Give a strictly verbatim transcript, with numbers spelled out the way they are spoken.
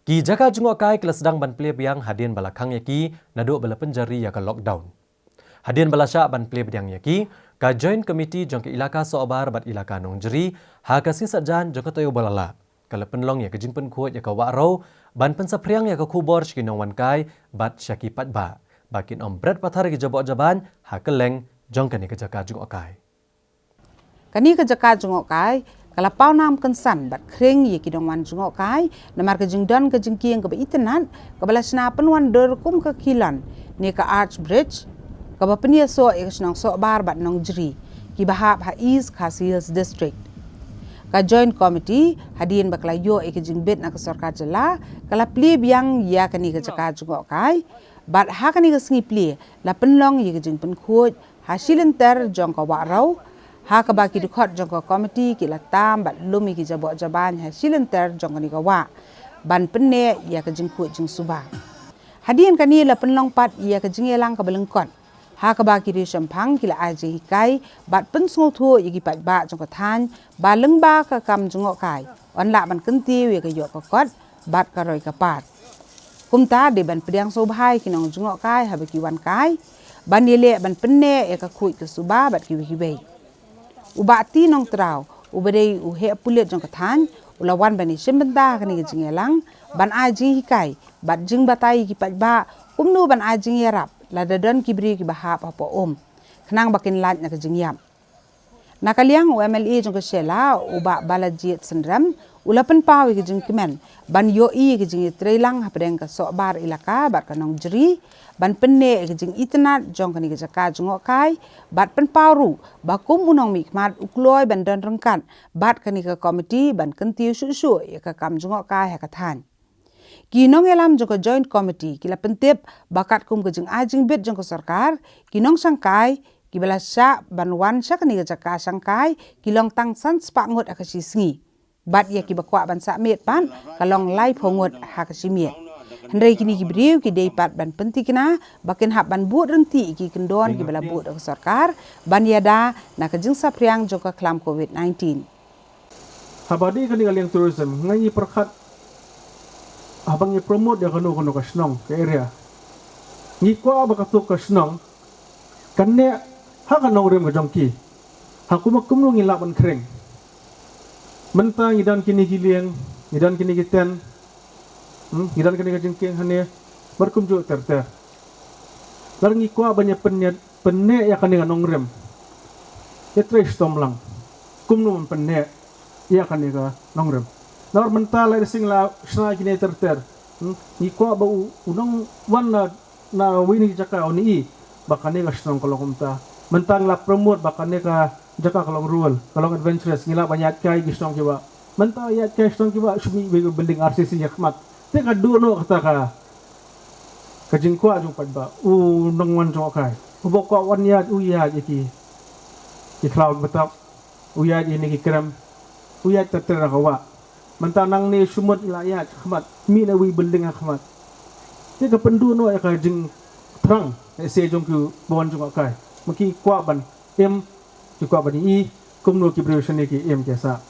Ki jaka jngohkai ki la sdang ban plie biang hadien ba la khang ïa ki naduh ba la pynjari ïa ka lockdown. Hadien ba la shah ban plie biang ïa ki, ka Joint Committee jong ka Ilaka Sohbar bad Ilaka Nongjri ha ka sngi Saitjaiñ jong ka taïew ba la leit, ka la pynlong ïa ka jingpynkhuid ïa ka Wahrew ban pynsaphriang ïa ka khubor sha ki nongwan kai bad sha ki paidbah ba kin ym bret pathar ïa ki jaboh jabaiñ ha kylleng jong kane ka jaka jngohkai. Kane ka jaka jngohkai ka la pawnam kynsan bad khring ïa ki nongwan jngohkai namar ka jingdon ka jingkieng kaba itynnad kaba la shna pynwandur kum ka khilon ne ka arch bridge kaba pynïasoh ïa ka shnong Sohbar bad Nongjri kiba hap ha East Khasi Hills District. Ka Joint Committee hadien ba ka la ïoh ïa ka jingbit na ka sorkar jylla ka la plie biang ïa kane ka jaka jngohkai bad ha kane ka sngi plie la pynlong ïa ka jingpynkhuid ha shilynter jong ka Wahrew, ha kaba ki dkhot jong ka komiti ki la tam bad lum ïa ki jaboh jabaiñ ha shilynter jong kane ka wah ban pynneh ïa ka jingkhuid jingsuba. Hadien kane la pynlong pat ïa ka jingïalang kaba lyngkot, ha kaba ki riew shemphang ki la ai jinghikai bad pynsngewthuh ïa ki paidbah jong ka thaiñ ba lyngba ka kam jngohkai yn lah ban kyntiew ïa ka ïoh ka kot bad ka roi ka par. Kumta dei ban pdiang sngewbha ïa ki nongjngohkai haba ki wan kai ban ïaleh ban pynneh ïa ka khuid ka suba bad kiwei kiwei. U Bah T. Nongtraw uba dei u heh pulit jong ka thaiñ u la wan ban ïashim bynta ha kane ka jingïalang ban ai jinghikai bad jingbatai ïa ki paidbah kumno ban ai jingïarap lada don ki briew kiba hap hapoh um khnang ba kin lait na ka jingïap. Na ka liang u MLA jong ka Shella u Bah Balajied Synrem u la pynpaw ïa ka jingkmen ban ïohi ïa ka jingïatreilang hapdeng ka Sohbar Ilaka bad ka Nongjri ban pynneh ïa ka jingitynnad jong kane ka jaka jngohkai bad pynpaw ruh ba kum u nongmihkhmat u kloi ban don ryngkat bad kane ka komiti ban kyntiew shuh shuh ïa ka kam jngohkai ha ka thaiñ. Ki nongïalam jong ka Joint Committee ki la pyntip ba katkum ka jingai jingbit jong ka sorkar, ki nongshangkai kiba la shah ban wan sha kane ka jaka shangkai ki long tang san spah ngut ha ka shi sngi bad ïa kiba kwah ban sah miet pat ka long laiphew ngut ha ka shi miet. Hynrei kine ki briew ki dei pat ban pyntikna ba kin hap ban bud ryntih ïa ki kyndon kiba la bud da ka sorkar ban ïada na ka jingsaphriang jong ka khlam covid nineteen. Haba dei kane ka liang tourism nga ngi pyrkhat haba ngi promote ïa kano kano ka shnong ka area, ngi kwah ba kato ka shnong kan neh ha ka nongrim ka jong ki. Ha kumno kumno ngi lah ban khring? Mynta ngi don kine ki liang, ngi don kine ki tent, hmm, ngi don kine ka jingkieng hangne bad kumjuh ter ter. Lada ngi kwah ban ïa pynïa pynneh ïa kane ka nongrim, ïatrei shitom lang kumno ban pynneh ïa kane ka nongrim. Namar mynta la sing la shna kine ter ter, hmm, ngi kwah ba u, u nongwan na, na wei na ki jaka un i ba kane ka shnong ka long kumta. Mynta ngi la promote ba kane ka jaka ka long rural, ka long adventurous, ngi lah ban ïaid kai ki shnong kiba, mynta ïaid kai shnong kiba shu mih wei building R C C ha khmat. Te ka duh noh kata ka, ka jingkwah jong paidbah, u nongwan jngohkai uba kwah wan ïaid u ïaid ïa ki, ki khlaw ki btap, u ïaid ïa kine ki krem, u ïaid ter ter na ka wah. Mynta nangne shu mut la ïaid ha khmat, mih na wei building ha khmat. Te ka pynduh noh ïa ka jingthrang lehse jong kiba wan jngohkai. Ma ki kwah ban im, ki kwah ban i kumno ki briew shane ki im ki sah.